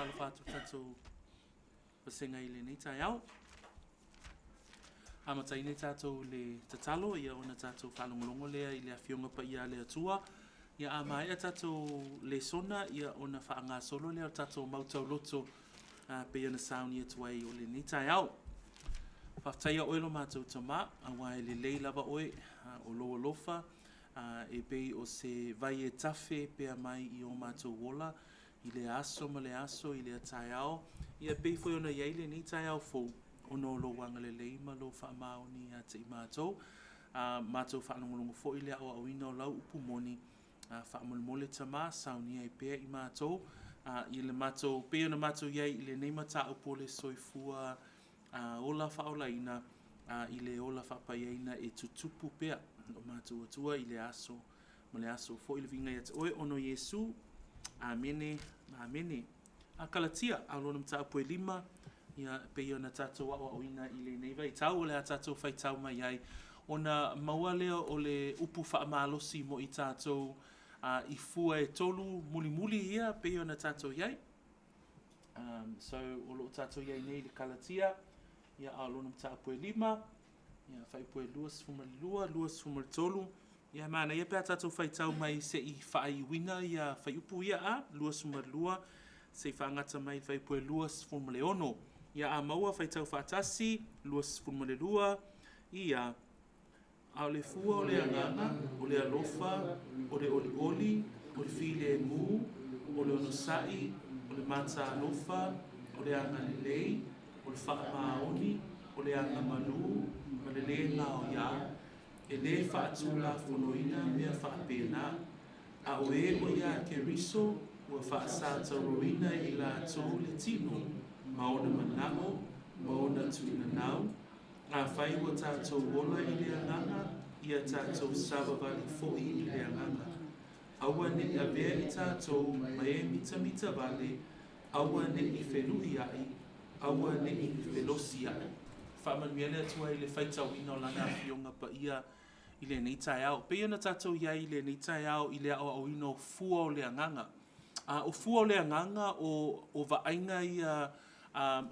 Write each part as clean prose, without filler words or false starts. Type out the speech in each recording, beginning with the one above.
Faatalofa atu i le tatou vasega i lenei taeao. Amataina i tatou i le tatalo ia ona tatou faalogologo lea i le Afioga Paia a le Atua. Ia a maea tatou lesona ia ona faagasolo lea o le tatou mau tauloto a pei ona sauni atu ai o lenei taeao. Faafetai ia oe lo matou Tama, aua e lelei lava oe, o lou alofa e pei o se vai e tafe pea mai i o matou ola i lea aso ma lea aso i lea taeao. Ia pei foi ona i ai lenei taeao fou ona o lou agalelei ma lou faamaoni ia te i matou. Matou faalogologo foi i le aoaoina o lau upu moni. Faamolemole Tama, saunia ai pea i matou i le matou, pei ona matou i ai i lenei mataupu o le soifua ola faaolaina i le ola faapaiaina e tutupu pea o matou Atua i le aso ma le aso. Foi le viiga ia te oe ona o Iesu. Amene, amene. A Kalatia, a o lona mataupu e 5, ia, pei ona tatou aoaoina i lenei vaitau, o le a tatou faitau mai ai, ona maua lea o le upu faamalosi mo i tatou i fua e tolu mulimuli ia pei ona tatou i ai. So, o lo o tatou i ai nei i le Kalatia, ia, a o lona mataupu e 5, ia, fuaiupu e 22, 23, ia, manaia pe a tatou faitau mai se i faaiuina ia fuaiupu ia a, 22, se i faagata mai i le fuaiupu e 26. Ia, a maua faitau faatasi, 22, ia, A o le fua o le agaga, o le alofa, o le olioli, o le filemu, o le onosai, o le mataalofa, o le agalelei, o le faamaoni, o le agamalu, ma le lē gaoiā, e lē faatulafonoina mea faapena. A o e o iā Keriso, ua faasatauroina e i latou le tino ma ona manao ma ona tuinanau. Afai ua tatou ola i le agaga, ia tatou savavali foi i le agaga. Aua ne i avea i tatou ma e mitamita vale, aua ne i feluiaʻi, aua ne i felosiaʻi. Faamanuia le Atua i le faitauina o Lana Afioga Paia i lenei taeao. Pei ona tatou i ai i lenei taeao i le aoaoina o fua o le agaga. O fua o le agaga o vaaiga ia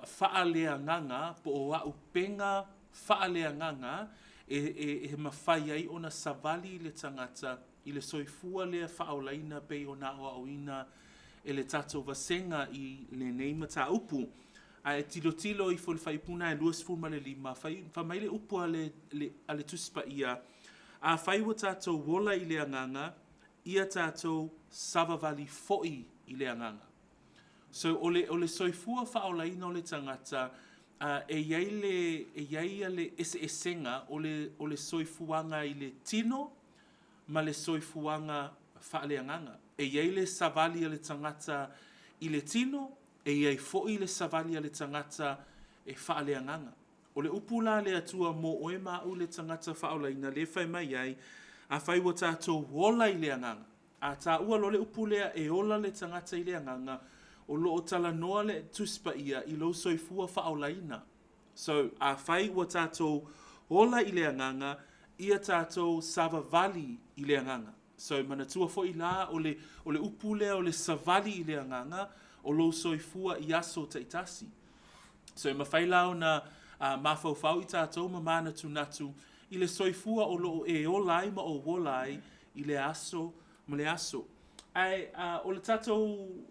faaleagaga po o auupega faaleagaga e mafai ai ona savali le tagata i le soifua lea faaolaina pei ona aoaoina e le tatou vasega i lenei mataupu. A e tilotilo ifo i le fuaiupu lena e 25, fai mai le upu a le Tusi Paia, Afai ua tatou ola i le agaga, ia tatou savavali foi i le agaga. So, o le soifua faaolaina o le tagata, e i ai le, e i ai le eseesega o le soifuaga i le tino ma le soifuaga faaleagaga. E i ai le savali a le tagata i le tino, e i ai foi le savali a le tagata e faaleagaga. O le upu la a le Atua mo oe ma au le tagata faaolaina lea e fai mai ai, afai ua tatou ola i le agaga. A taua loa le upu lea e ola le tagata i le agaga, o lo o talanoa le Tusi Paia i lou soifua faaolaina. So, afai ua tatou ola i le agaga, ia tatou savavali i le agaga. So, manatua foi la o le, o le upu lea o le savali i le agaga, o lou soifua i aso taitasi. So, e mafai la ona mafaufau i tatou ma manatunatu i le soifua o lo o e ola ai ma ou ola ai i lea aso ma lea aso. Ae o le tatou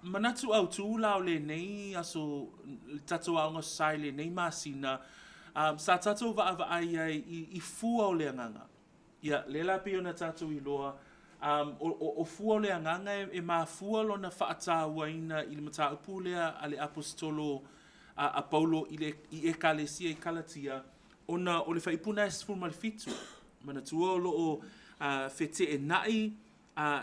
manatu autu la o lenei aso, le tatou Aoga Sasae i lenei masina, sa tatou vaavaai ai i fua o le agaga. Ia, lea la pei ona tatou iloa, o fua o le agaga e mafua lona faatauaina i le mataupu lea a le Aposetolo a Paulo i le i Ekalesia i Kalatia, ona o le fuaiupu lena e 17. Manatua o lo o feteenai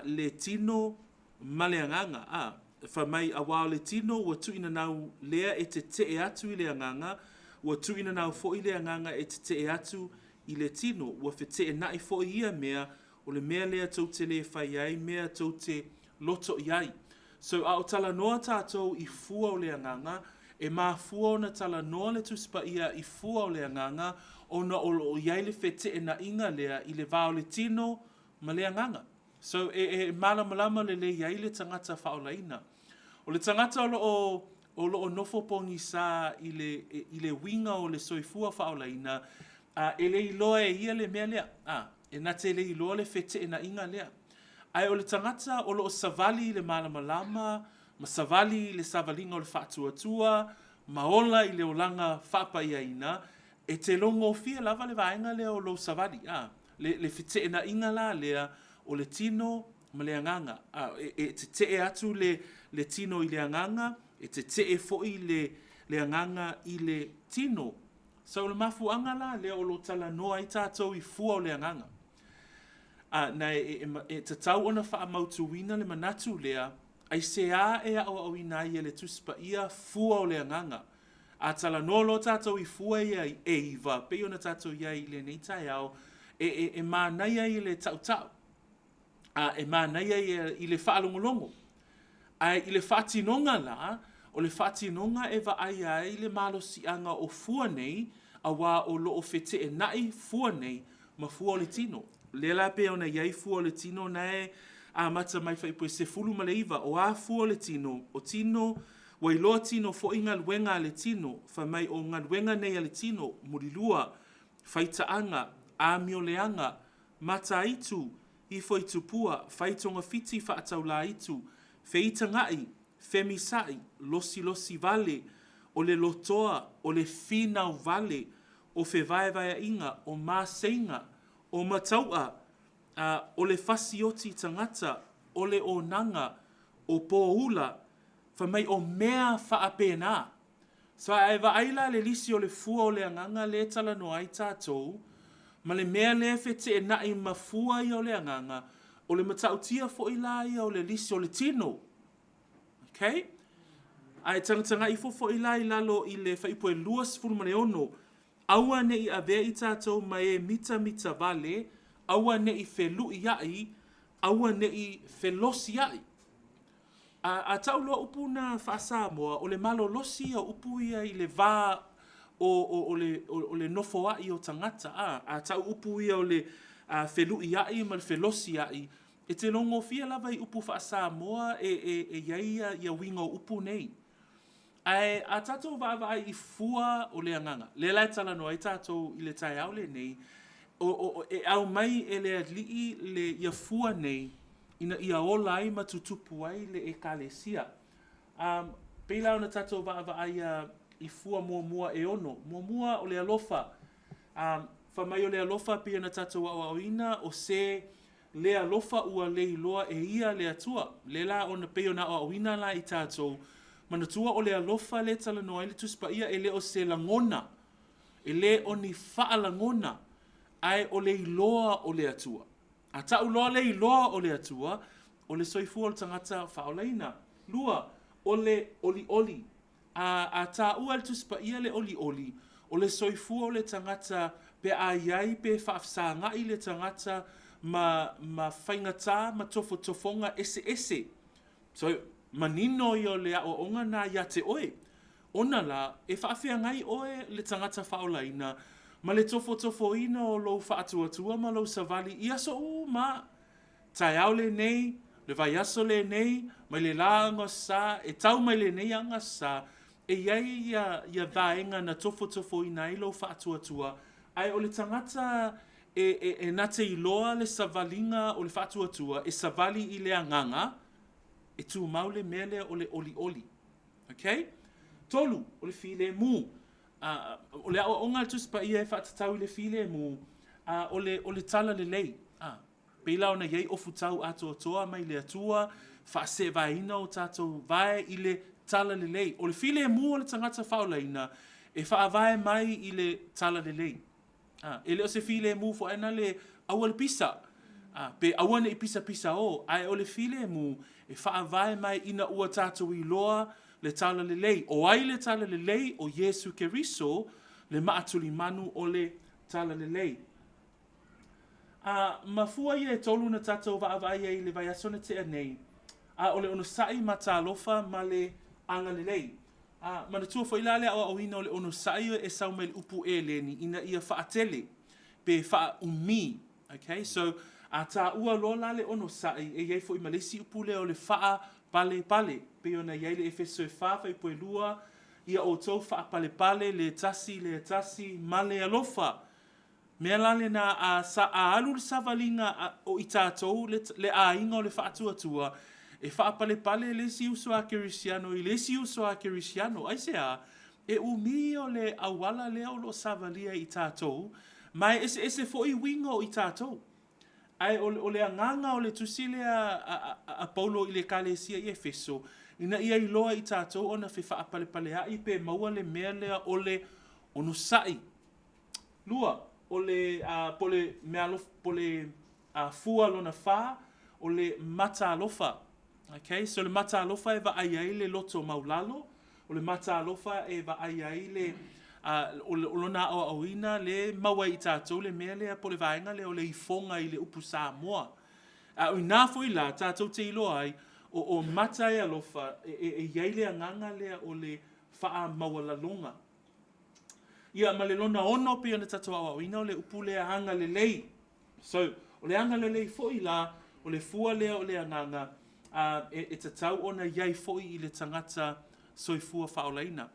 le tino ma le agaga. A, fai mai, aua o le tino ua tuuinanau lea e tetee atu i le agaga, ua tuuinanau foi le agaga e tetee atu i le tino. Ua feteenai foi ia mea, o le mea lea tou te le fai ai mea tou te loto i ai. So, a o talanoa tatou i fua o le agaga, e mafua ona talanoa le Tusi Paia i fua o le agaga, ona o lo o i ai le feteenaiga lea i le va o le tino ma le agaga. So, e malamalama lelei ai le tagata faaolaina. O le tagata o lo o o lo o nofo pogisa i le i le uiga o le soifua faaolaina, a, e le iloa e ia le mea lea, a, e na te le iloa le feteenaiga lea. Ae o le tagata o lo o savali i le malamalama ma savali i le savaliga o le faatuatua ma ola i le olaga faapaiaina, e te iloagofie lava le vaega lea o lou savali, a, le feteenaiga la lea o le tino ma le agaga. A, e tetee atu le tino i le agaga, e tetee foi le agaga i le tino. So, o le mafuaaga la lea o lo o talanoa ai tatou i fua o le agaga. A, na e tatau ona faamautuina le manatu lea, aisea e aoaoina ai e le Tusi Paia fua o le agaga? A talanoa loa tatou i fua ia e 9, pei ona tatou i ai i lenei taeao, e manaia i le tautau, a, e manaia ia i le faalogologo. Ae i le faatinoga la, o le faatinoga e vaaia ai le malosiaga o fua nei, aua o lo o feteenai fua nei ma fua o le tino. O lea la pei ona i ai fua o le tino na e amata mai fuaipue 19. O a fua o le tino? O tino, ua iloa tino foi galuega a le tino. Fai mai o galuega nei a le tino, mulilua, faitaaga, amioleaga, mataitu, ifo i tupua, fai togafiti faataulaitu, feitaga'i, femisa'i, losilosi vale, o le lotoa, o le finau vale, o fevaevaea'iga, o maseiga, o matau'a, o le fasioti tagata, o le onaga, o poula, fai mai o mea faapena. So a e vaai la i le lisi o le fua o le agaga lea e talanoa ai tatou, ma le mea lea e feteenai ma fua ia o le agaga, o le matautia foi la ia o le lisi o le tino. Okay? A e tagatagai ifo foi la i lalo i le fuaipue 26, aua ne i avea i tatou ma e mitamita vale, aua ne i feluia'i, aua ne i felosia'i. A tau loa upu na faa-Samoa, o le malolosi ia o upu ia i le va o le nofoai o tagata. A tau upu ia o le feluiai ma le felosiai, e te iloagofie lava i upu faa-Samoa e i ai ia uiga o upu nei. Ae a tatou vaavaai i fua o le agaga, lea la e talanoa ai tatou i le taeao lenei, e aumai e le Alii ia fua nei ina ia ola ai ma tutupu ai le Ekalesia. Pei la ona tatou vaavaai i fua muamua e 6. Muamua o le alofa. Fai mai o le alofa pei ona tatou aoaoina, o se le alofa ua le iloa e ia le Atua. Lea la ona pei ona aoaoina la i tatou, manatua o le alofa lea e talanoa ai le Tusi Paia, e le o se lagona, e le o ni faalagona, ae o le iloa o le Atua. A tau loa le iloa o le Atua, o le soifua o le tagata faaolaina. 2, o le olioli. A taua e le Tusi Paia le olioli, o le soifua o le tagata pe a i ai pe faafesaga'i le tagata ma faigata ma tofotofoga eseese. So, manino ia o le aoaoga lena ia te oe. Ona la, e faafeagai oe le tagata faaolaina ma le tofotofoina o lou faatuatua ma lou savali i aso uma. Taeao lenei, le vaiaso lenei, mai le la agasā, e tau mai lenei agasā, e i ai ia vaega na tofotofoina ai lou faatuatua, ae o le tagata e na te iloa le savaliga o le faatuatua, e savali i le agaga, e tumau le mea lea o le olioli. Okay? 3, o le filemu. O le aoaoga a le Tusi Paia e faatatau i le filemu, o le talalelei. Pei la ona i ai ofutau atoatoa mai le Atua, faaseevaeina o tatou vae i le talalelei. O le filemu o le tagata faaolaina, e faavae mai i le talalelei. E le o se filemu foi na le aua le pisa, pe aua ne i pisapisa o, ae o le filemu e faavae mai ina ua tatou iloa le talalelei. O ai le talalelei? O Iesu Keriso, le maatulimanu o le talalelei. Ma fua ia e 3 na tatou vaavaai ai i le vaiaso na tea nei, o le onosai matalofa ma le agalelei. Manatua foi la le aoaoina o le onosai e sau mai le upu eleni ina ia faatele pe faaumi. Okay? So, a taua loa la le onosai, e i ai foi ma le isi upu lea o le faaloloto. Palepale, pei ona i ai le Efeso e 4 fuaiupu e 2, Ia outou faapalepale le tasi i le tasi ma le alofa. Mea la lena, a, sa, a alu le savaliga a, o i tatou le, le aiga o le faatuatua, e faapalepale le isi uso a kerisiano i le isi uso a kerisiano. Aisea? E umi ia o le auala lea o lo o savalia e i tatou, ma e eseese foi uiga o i tatou. Ae o le agaga o le tusi lea a Paulo i le ekalesia i Efeso, ina ia iloa e i tatou ona fefaapalepaleai pe maua le mea lea o le onosai. Lua, o le, po o le meaalofa, po o le fua lona fa, o le mataalofa. Okay? So le mataalofa e vaai ai le loto maualalo, o le mataalofa e vaai ai le, o lona aoaoina lea e maua e i tatou le mea lea po o le vaega lea o le ifoga i le upu Samoa. A o ina foi la tatou te iloa ai, o mata e alofa, e i ai le agaga lea o le faamaualaloga. Ia ma le lona ono pei ona tatou aoaoina o le upu lea agalelei. So, o le agalelei foi la, o le fua lea o le agaga e tatau ona i ai foi i le tagata soifua faaolaina.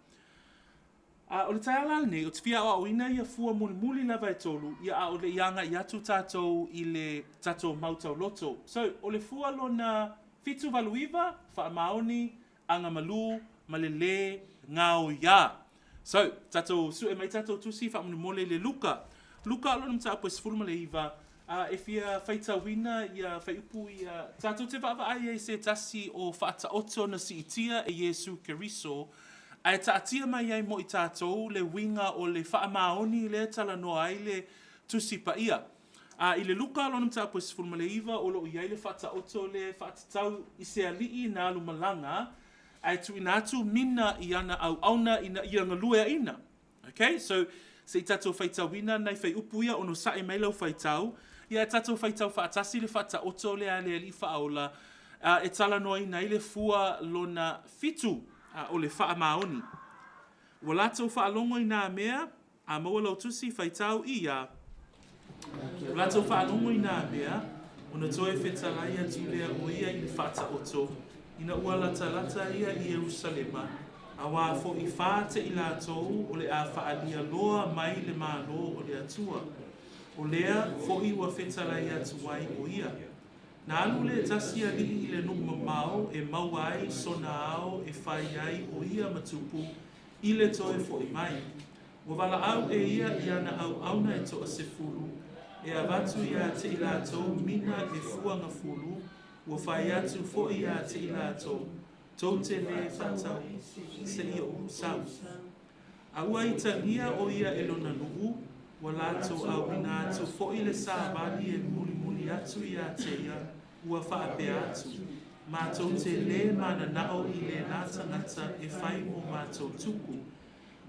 O le taeao la lenei, ou te fia aoaoina ia fua mulimuli lava e tolu, ia a o le i agai atu tatou i le tatou mau tauloto. So, o le fua lona 789, faamaoni, agamalu, ma le lē gaoiā. So, tatou sue mai tatou tusi faamolemole i le Luka. Luka lona mataupu e 19, e fia faitauina ia fuaiupu ia tatou te vaavaai ai i se tasi o faataoto na siitia e Iesu Keriso, ae taatia mai ai mo i tatou le uiga o le faamaoni lea e talanoa ai le Tusi Paia. I le Luka lona mataupu e 19, o lo o i ai le faataoto lea e faatatau i se alii na alu malaga, ae tuuina atu mina i ana auauna ina ia galueaina. Okay? So, se i tatou faitauina nai fuaiupu ia, onosai mai lau faitau, ia tatou faitau faatasi le faataoto lea a le Alii Faaola, e talanoaina ai le fua lona 7, o le faamaoni. Ua latou faalogo i nā mea, a maua lau tusi faitau ia. Ua latou faalogo i nā mea, ona toe fetalai atu lea o ia i le faataoto, ina ua latalata ia i Ierusalema, auā foi fāte'i latou o le a faaalia loa mai le Malo o le Atua. O lea foi ua fetalai atu ai o ia. Na alu le tasi alii i le nuu mamao e maua ai sona ao e fai ai o ia ma tupu i le toe fo'i mai. Ua valaau e ia i ana auauna e toasefulu, e avatu iā te i latou mina e fuagafulu, ua fai atu foi iā te i latou, tou te lē faatau seia ou sau. A ua itagia o ia e lona nuu, ua latou auina atu foi le savali e mulimuli atu iā te ia, ua faapea atu, Matou te lē mananao i lena tagata e fai mo matou tupu.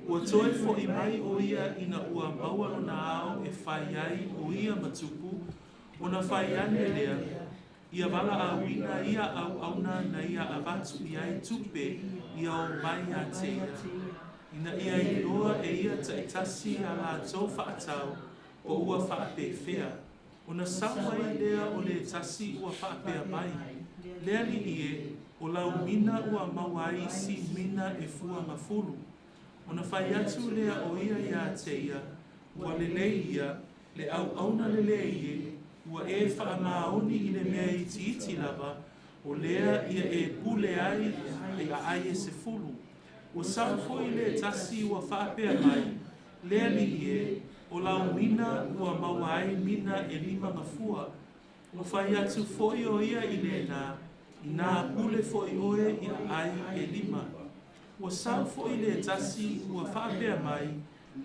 Ua toe fo'i mai o ia ina ua maua lona ao e fai ai o ia ma tupu, ona fai ane lea, ia valaauina ia auauna na ia avatu i ai tupe ia o mai iā te ia, ina ia iloa e ia taitasi a latou faatau po ua faapefea. Ona sau ai lea o le tasi ua faapea mai, Le Alii e, o lau mina ua maua ai isi mina e fuagafulu. Ona fai atu lea o ia iā te ia, Ua lelei ia, le auauna lelei e, ua e faamaoni i le mea itiiti lava, o lea ia e pule ai i aai e sefulu. Ua sau foi le tasi ua faapea mai, Le Alii e, o lau mina ua maua ai mina e lima gafua. Ua fai atu foi o ia i lena, Inā pule foi oe i aai e lima. Ua sau foi le tasi ua faapea mai,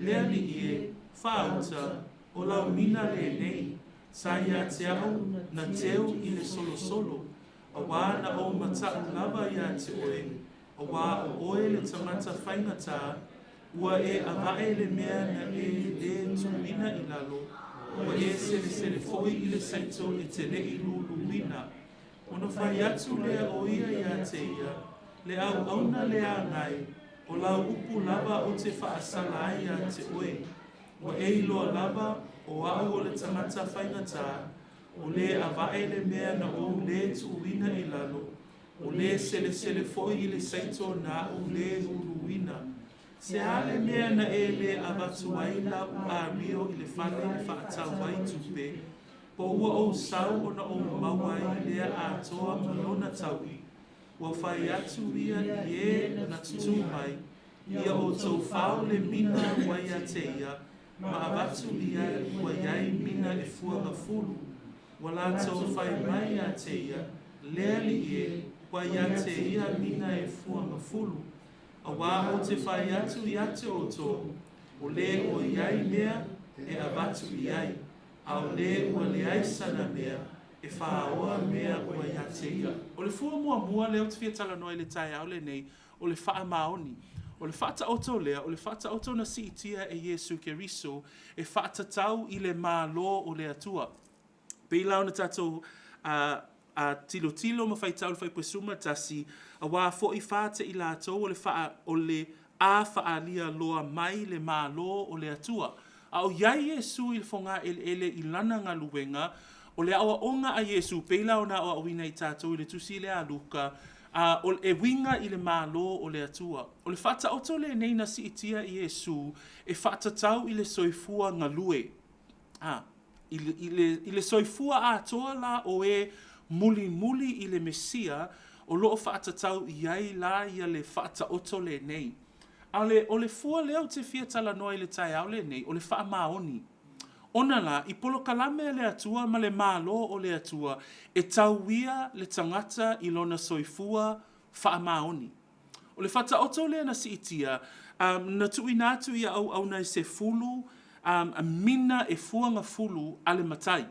Le Alii e, faauta, o lau mina lenei, sa ia te au na teu i le solosolo, auā na ou mataʻu lava iā te oe, auā o oe le tagata faigata, ua e avae le mea na e lē tuuina i lalo, ua e selesele foi i le saito e te le i luluina. Ona fai atu lea o ia iā te ia, Le auauna leaga e, o lau upu lava ou te faasala ai iā te oe. Ua e iloa lava, o au o le tagata faigata, o lē avae le mea na ou lē tuuina i lalo, O lē selesele foi i le saito na a'u lē luluina. Se a le mea na e lē avatu ai lau ario i le fale e fa'atau ai tupe, po ua ou sau ona ou maua ai lea atoa ma lona tau'i? Ua fai atu ia i e na tutū mai, Ia outou fao le mina ua ia te ia, ma avatu i ai ua i ai mina e fuagafulu. Ua latou fai mai ia te ia, Le Alii e, ua ia te ia mina e fuagafulu. Auā ou te fai atu ia te outou, o lē o i ai mea e avatu i ai, a o lē ua leai sana mea e fāoa mea ua ia te ia. O le fua muamua lea ou te fia talanoa i le taeao lenei, o le faamaoni. O le faataoto lea, o le faataoto na siitia e Iesu Keriso e faatatau i le Malo o le Atua. Pei la ona tatou a, a tilotilo ma faitau i le Fuaiupu 11, auā foi fā te i latou o le faa, o le a faaalia loa mai le Malo o le Atua. A o i ai Iesu i le fogaeleele i lana galuega, o le aoaoga a Iesu, pei la ona aoaoina i tatou i le tusi lea a Luka, a, o, e uiga i le Malo o le Atua. O le faataoto lenei na siitia e Iesu e faatatau i le soifua galue. A, i le, i le, i le soifua atoa la o e mulimuli i le Mesia, o lo o faatatau i ai la ia le faataoto lenei. A o le, o le fua lea ou te fia talanoa i le taeao lenei, o le faamaoni. Ona la, i polokalame a le Atua ma le Malo o le Atua, e tauia le tagata i lona soifua faamaoni. O le faataoto lea na siitia, um, na tuuina atu i auauna e sefulu um, mina e fuagafulu a le matai.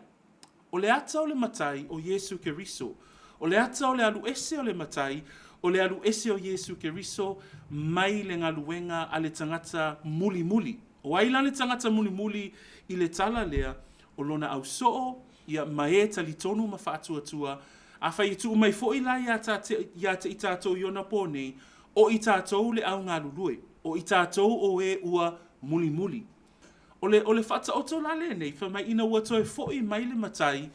O le ata o le matai o Iesu Keriso. O le ata o le alu ese o le matai, o le alu ese o Iesu Keriso mai le galuega a le tagata mulimuli. O ai la le tagata mulimuli i le tala lea? O lona ausoo, ia, ma e talitonu ma faatuatua. Afai e tuu mai foi la ia te, ia te i tatou i ona pō nei, o i tatou le au galulue, o i tatou o e ua mulimuli. O le, o le faataoto la lenei, fai mai ina ua toe foi mai le matai,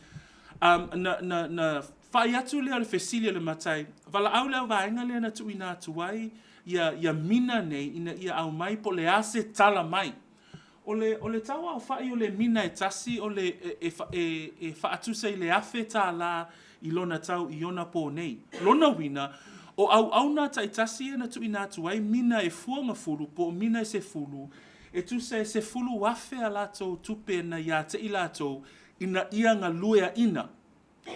um, na, na, na fai atu lea o le fesili a le matai, valaau le auvaega lea na tuuina atu ai ia, ia mina nei ina ia aumai po o le a se tala mai. O le, o le tauaofa'i o le mina e tasi o le, e, e, e, e faatusa i le $1,000 i lona tau i ona pō nei. Lona uiga, o auauna taitasi ia na tuuina atu ai mina e fuagafulu po o mina e sefulu, e tusa e 10,000 a latou tupe na iā te i latou ina ia galueaʻina.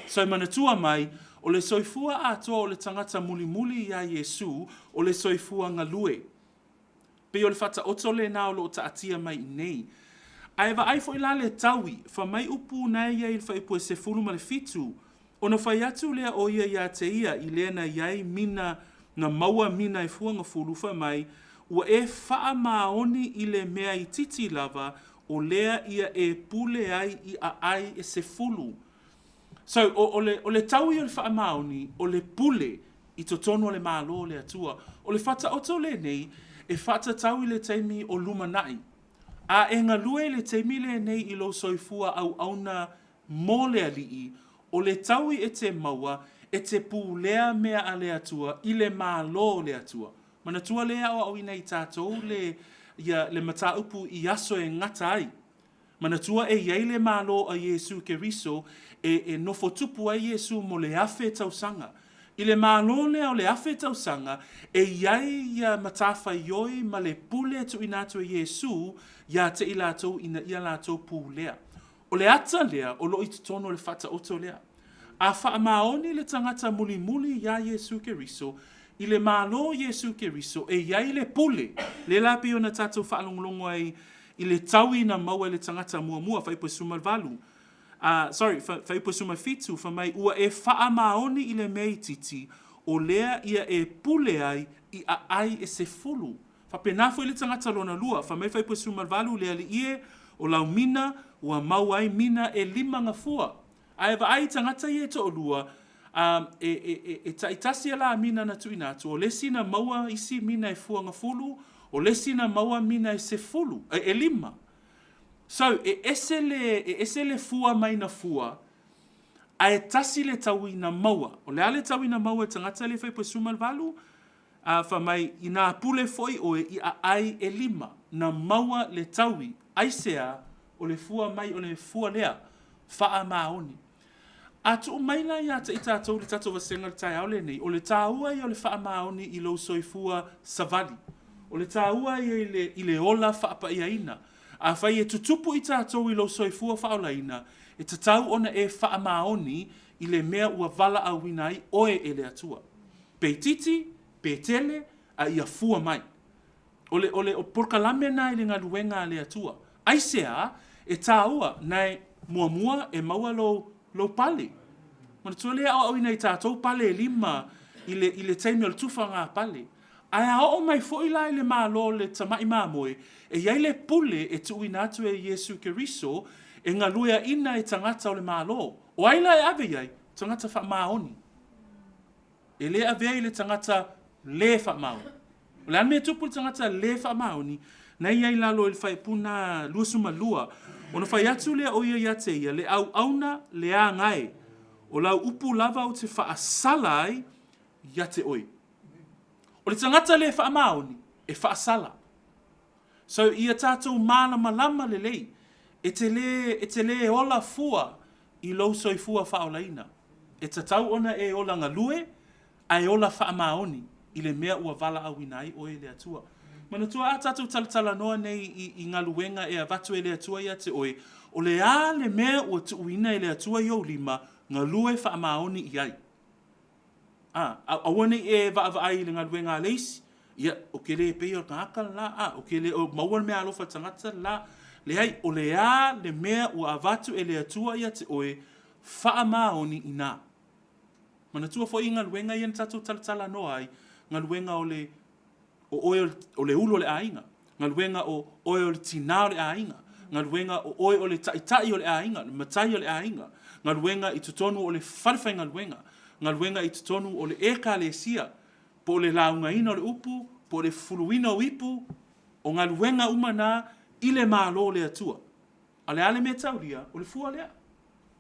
So e manatua mai, o le soifua atoa o le tagata mulimuli iā Iesū, o le soifua galue. Pei o le faataoto lena o lo o taatia mai i inei. Ae vaai foi la le taui, fai mai upu na e i ai i le fuaiupu e 17, ona fai atu lea o ia iā te ia i lea na i ai mina na maua mina e fuagafulu, fai mai, Ua e faamaoni i le mea itiiti lava, o lea ia e pule ai i aai e sefulu. So, o, o, le, o le taui o le faamaoni, o le pule i totonu o le Malo o le Atua. O le faataoto lenei e faatatau i le taimi o lumana'i. A e galue i le taimi lenei i lou soifua auauna mo le Alii, o le taui e te maua, e te pulea mea a le Atua i le Malo o le Atua. Manatua lea e aoaoina i tatou le, ia, le mataupu i aso e gata ai. Manatua e i ai le Malo a Iesu Keriso e, e nofo tupu ai Iesu mo le afe tausaga. I le Malo lea o le afe tausaga, e i ai ia matafaioi ma le pule e tuuina atu e Iesu iā te i latou ina ia latou pulea. O le ata lea o lo o i totonu o le faataoto lea. A faamaoni le tagata mulimuli iā Iesu Keriso, i le Malo o Iesu Keriso e i ai le pule, lea la pei ona tatou faalogologo ai i le taui na maua e le tagata muamua, Fuaiupu 18, a, sorry, Fuaiupu 17, fai mai, Ua e faamaoni i le mea itiiti, o lea ia e pule ai i aai e sefulu. Faapena foi le tagata lona lua, fai mai Fuaiupu 18, Le Alii e, o lau mina, ua maua ai mina e lima gafua. A e vaai i tagata ia e toalua, a, e, e, e, e taitasi a la mina na tuuina atu, o le isi na maua isi mina e fuagafulu, o le isi na maua mina e sefulu, e, e lima. So, e ese le, e ese le fua mai na fua, Ae tasi le taui na maua. O le a le taui na maua e le tagata lea i Fuaiupu 18? A, fai mai, Inā pule foi oe i aai e lima, na maua le taui. Aisea? O le fua mai o le fua lea, faamaoni. A tuu mai la ia te i tatou le tatou vasega i le taeao lenei, o le taua ia o le faamaoni i lou soifua savali. O le taua ia i le, i le ola faapaiaina. Afai e tutupu i tatou i lou soifua faaolaina, e tatau ona e faamaoni i le mea ua valaauina ai oe e le Atua. Pe itiiti, pe tele, a ia fua mai. O le, o le polokalame lena i le galuega a le Atua. Aisea? E taua, na e, muamua, e maua lou, lou pale. Manatua lea e aoaoina e tatou pale e lima i le, i le taimi o le tufaga pale. Ae a oo mai foi la i le Malo o le tamai mamoe, e i ai le pule e tuuina atu e Iesu Keriso e galueaina e tagata o le Malo. O ai la e ave i ai? Tagata faamaoni. E le avea i le tagata lē faamaoni. O le a le mea e tupu i le tagata lē faamaoni? Na i ai i lalo i le Faaiupu lena 22, ona fai atu lea o ia ia te ia, Le auauna leaga e, o lau upu lava ou te faasala ai ia te oe. O le tagata lē faamaoni, e faasala. So, ia tatou malamalama lelei, e te lē, e te lē ola fua i lou soifua faaolaina. E tatau ona e ola galue, ae ola faamaoni i le mea ua valaauina ai oe e le Atua. Manatua a tatou talatalanoa nei i, i galuega e avatu e le Atua ia te oe, o le a le mea ua tuuina e le Atua i ou lima, galue faamaoni i ai. A, aua ne i e vaavaai i le galuega a le isi, ia, ou te le pei o le tagata le la, a, ou te le o maua le meaalofa a le tagata le la. Leai, o le a le mea ua avatu e le Atua ia te oe, faamaoni i ina. Manatua foi galuega ia na tatou talatalanoa ai, galuega o le o oe o le ulu o le aiga, galuega o oe o le tinā o le aiga, galuega o oe o le taitai o le aiga, le matai o le aiga, galuega i totonu o le falefaigaluega, galuega i totonu o le Ekalesia, po o le laugaina o le upu, po o le fufuluina o ipu, o galuega uma na i le Malo o le Atua. A o le a le mea e taulia? O le fua lea.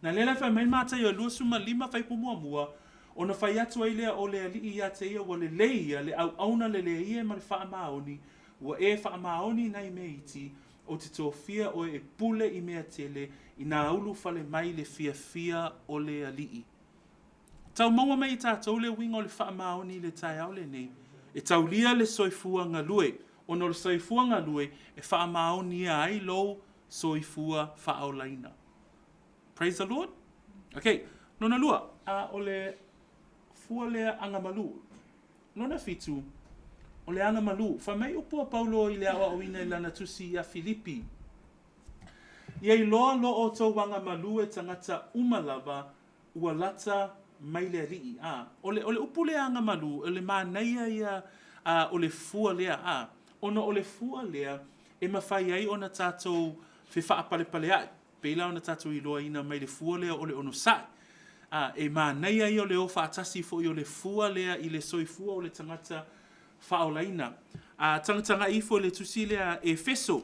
Na lea la e fai mai Mataio 25 fuaiupu muamua, ona fai atu ai lea o le Alii ia te ia, Ua lelei ia le auauna lelei e ma le faamaoni, ua e faamaoni i nai mea iti, ou te tofia oe e pule i mea tele, inā ulufale mai le fiafia o le Alii. Tau maua mai e tatou le uiga o le faamaoni i le taeao lenei. E taulia le soifua galue, ona o le soifua galue e faamaonia ai lou soifua faaolaina. Praise the Lord. Okay, lona lua, a o le fua lea agamalu. Lona fitu, o le agamalu. Fai mai upu a Paulo i le aoaoina i lana tusi ia Filipi. Ia iloa lo outou agamalu e tagata uma lava ua lata mai le Alii. A, o le, o le upu lea agamalu, o le manaia ia a, o le fua lea, a, ona o le fua lea e mafai ai ona tatou fefaapalepalea'i, pei la ona tatou iloaina mai le fua lea o le onosai. A, e manaia ia o le o faatasi foi o le fua lea i le soifua o le tagata faaolaina. A, tagatagai ifo i le tusi lea a Efeso.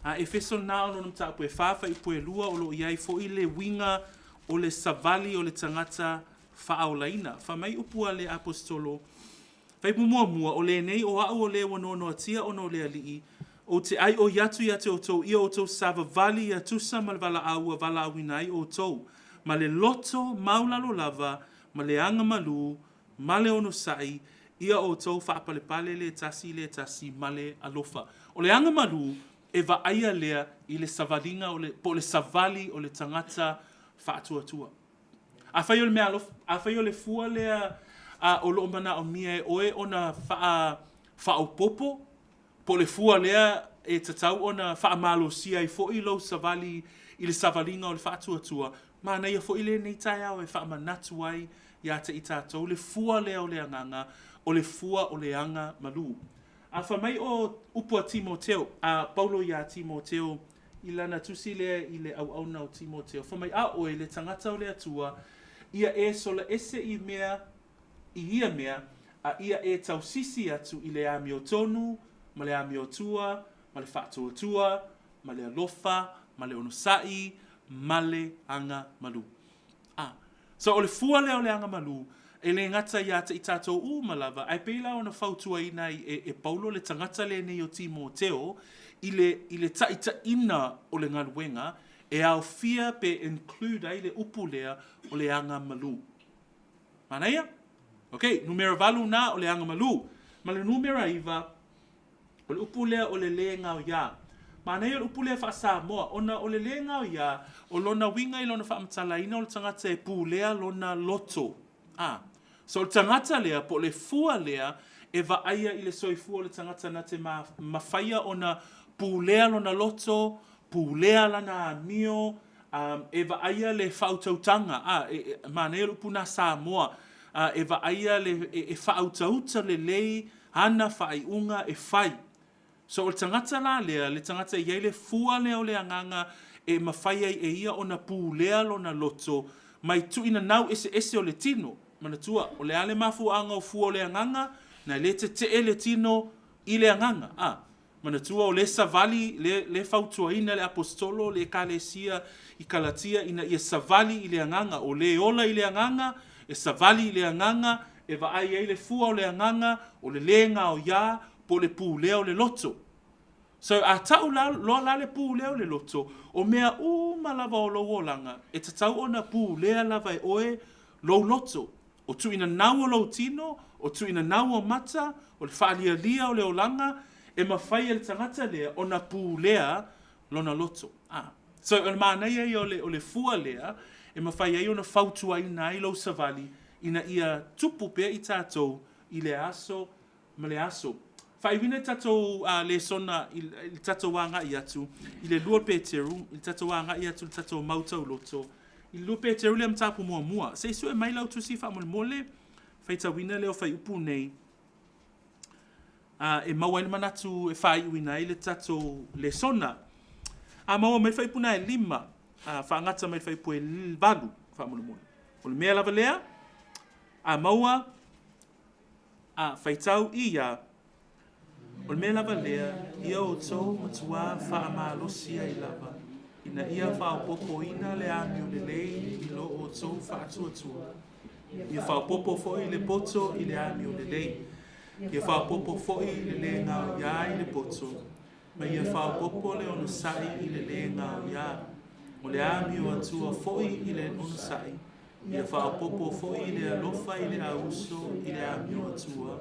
A Efeso lena o lona mataupu e 4 fuaiupu e 2 o lo o i ai foi le uiga o le savali o le tagata faaolaina. Fai mai upu a le Aposetolo, Fuaiupu muamua, o lenei o au o le ua noanoatia ona o le Alii, ou te aioi atu ia te outou ia outou savavali ia tusa ma le valaau ua valaauina ai outou, ma le loto maualalo lava, ma le agamalu, ma le onosai, ia outou faapalepale le tasi i le tasi ma le alofa. O le agamalu, e vaaia lea i le savaliga o le, po o le savali o le tagata faatuatua. Afai o le meaalofa, afai o le fua lea a, o lo o manaomia e oe ona faa, faaopoopo, po o le fua lea e tatau ona faamalosia ai foi lou savali i le savaliga o le faatuatua, manaia foi lenei taeao e faamanatu ai ia te i tatou le fua lea o le agaga, o le fua o le aga malū. A fai mai o upu a Timoteo, a Paulo iā Timoteo i lana tusi lea i le auauna o Timoteo, fai mai, A oe le tagata o le Atua, ia e sola ese i mea i ia mea, a ia e tausisi atu i le amiotonu, ma le amiotua, ma le faatuatua, ma le alofa, ma le onosai, ma le agamalu. A. So o le fua lea o le agamalu, e le gata ia te i tatou uma lava, ae pei la ona fautuaina ai e, e Paulo le tagata lenei o Timoteo i le, i le taitaiina o le galuega, e aofia pe include ai le upu lea o le agamalu. Manaia? Ok, numera 8 na o le agamalu. Ma le numera 9, o le upu lea o le lē gaoiā. Manaia le upu lea faa-Samoa, ona o le lē gaoiā, o lona uiga i lona faamatalaina o le tagata e pulea lona loto. A. So o le tagata lea, po o le fua lea, e vaaia i le soifua o le tagata na te mafaia ona pulea lona loto, pulea lana amio, e vaaia le faautautaga. A, e, e, manaia le upu lena Samoa, e vaaia le, e, e faautauta lelei ana faaiuga e fai. So o le tagata la lea, le tagata e i ai le fua lea o le agaga e mafai ai e ia ona pulea lona loto mai tuuinanau eseese o le tino. Manatua, o le a le mafuaaga o fua o le agaga, na le tetee le tino i le agaga. A, manatua o le savali, le, le fautuaina le aposetolo le ekalesia i Kalatia ina ia savali i le agaga, o le ola i le agaga, e savali i le agaga, e vaai ai le fua o le agaga, o le lē gaoiā, po o le pulea o le loto. So a tau la, loa la le pulea o le loto, o mea uma lava o lou olaga, e tatau ona pulea lava e oe lou loto. O tuuinanau o lou tino, o tuuinanau o mata, o le faalialia o le olaga, e mafai e le tagata lea ona pulea lona loto. Ah. So o le manaia ia o le, o le fua lea, e mafai ai ona fautuaina ai lou savali, ina ia tupu pea i tatou i le aso ma le aso. Faaiuina le tatou lesona i le tatou agai atu i le 2 Peteru, i le tatou agai atu i le tatou mau tauloto, i le 2 Peteru lea mataupu muamua. Se i sue mai lau tusi faamolemole, faitauina lea o fuaiupu nei, e maua ai le manatu e faaiuina ai le tatou lesona. A maua mai le fuaiupu lena e 5, faagata mai le fuaiupu e 8 faamolemole. O le mea lava lea, a maua, a faitau ia, o le mea lava lea, ia outou matuā faamalosi ai lava, ina ia faaopoopoina le amio lelei i lo outou faatuatua. Ia faaopoopo foi le poto i le amio lelei. Ia faaopoopo foi le lē gaoiā i le poto, ma ia faaopoopo le onosai i le lē gaoiā. O le amio atua foi i le onosai, ia faaopoopo foi le alofa i le auuso i le amio atua,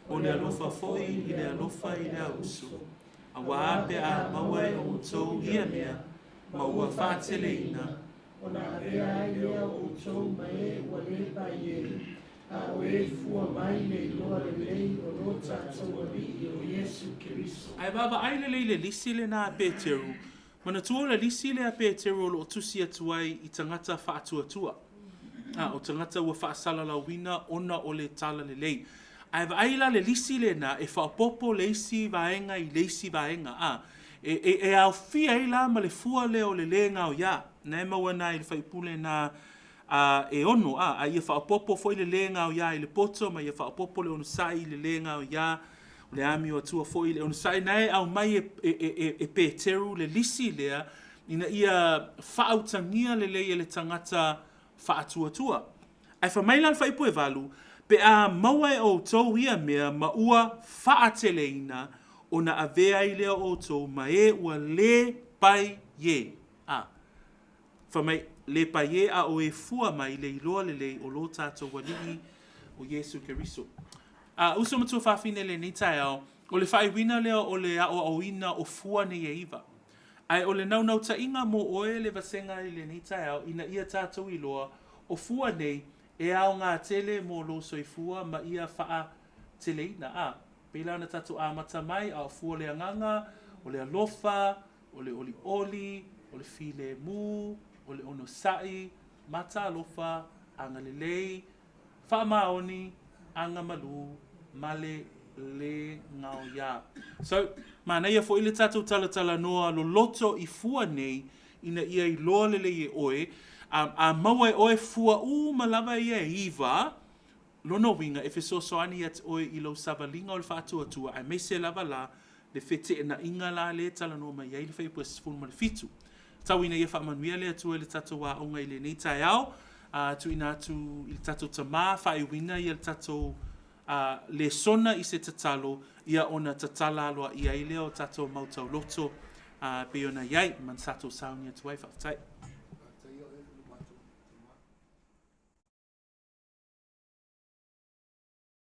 o le alofa foi i le alofa i le auuso. Auā pe a maua e outou ia mea, ma ua faateleina, ona avea ai lea o outou ma e ua le paiē, a o e fua mai le iloa lelei o lo tatou Alii o Iesu Keriso. Ae vaavaai lelei i le lisi lena a Peteru. Manatua o le lisi lea a Peteru o lo o tusi atu ai i tagata faatuatua. A, o tagata ua faasalalauina ona o le talalelei. Ae vaai la le lisi lena e faaopoopo le isi vaega i le isi vaega. A, e, e, e aofia ai la ma le fua lea o le lē gaoiā. Na e maua na i le fuaiupu lena a, e 6, a, a ia faaopoopo foi le lē gaoiā i le poto, ma ia faaopoopo le onosai i le lē gaoiā, o le amio atua foi i le onosai. Na e aumai e, e, e, e Peteru le lisi lea, ina ia faautagia lelei e le tagata faatuatua. Ae fai mai la le fuaiupu e 8, pe a maua e outou ia mea ma ua faateleina, ona avea ai lea o outou ma e ua lē paiē. A. Fai mai, lē paiē a o e fua mai le iloa lelei o lo tatou Alii o Iesu Keriso. A, uso ma tuafafine i lenei taeao, o le faaiuina lea o le aoaoina o fua nei e 9. Ae o le naunautaiga mo oe le vasega i lenei taeao, ina ia tatou iloa, o fua nei e aoga tele mo lou soifua ma ia faateleina. A, pei la ona tatou amata mai, a o fua o le agaga, o le alofa, o le olioli, o le filemu, o le onosai, mataalofa, agalelei, faamaoni, agamalu, ma le lē gaoiā. So, manaia foi le tatou talatalanoa loloto i fua nei, ina ia iloa lelei e oe, a, a maua e oe fua uma lava ia e 9, lona uiga e fesoasoani ia te oe i lou savaliga o le faatuatua, aemaise lava la le feteenaiga la lea e talanoa mai ai le fuaiupu e 17. Tau ina ia faamanuia le Atua i le tatou aoga i lenei taeao. Tuuina atu i le tatou tamā faaiuina le tatou lesona i se tatalo, ia ona tatala aloaia ai lea o tatou mau tauloto pei ona i ai ma na tatou sauni atu ai. Faafetai.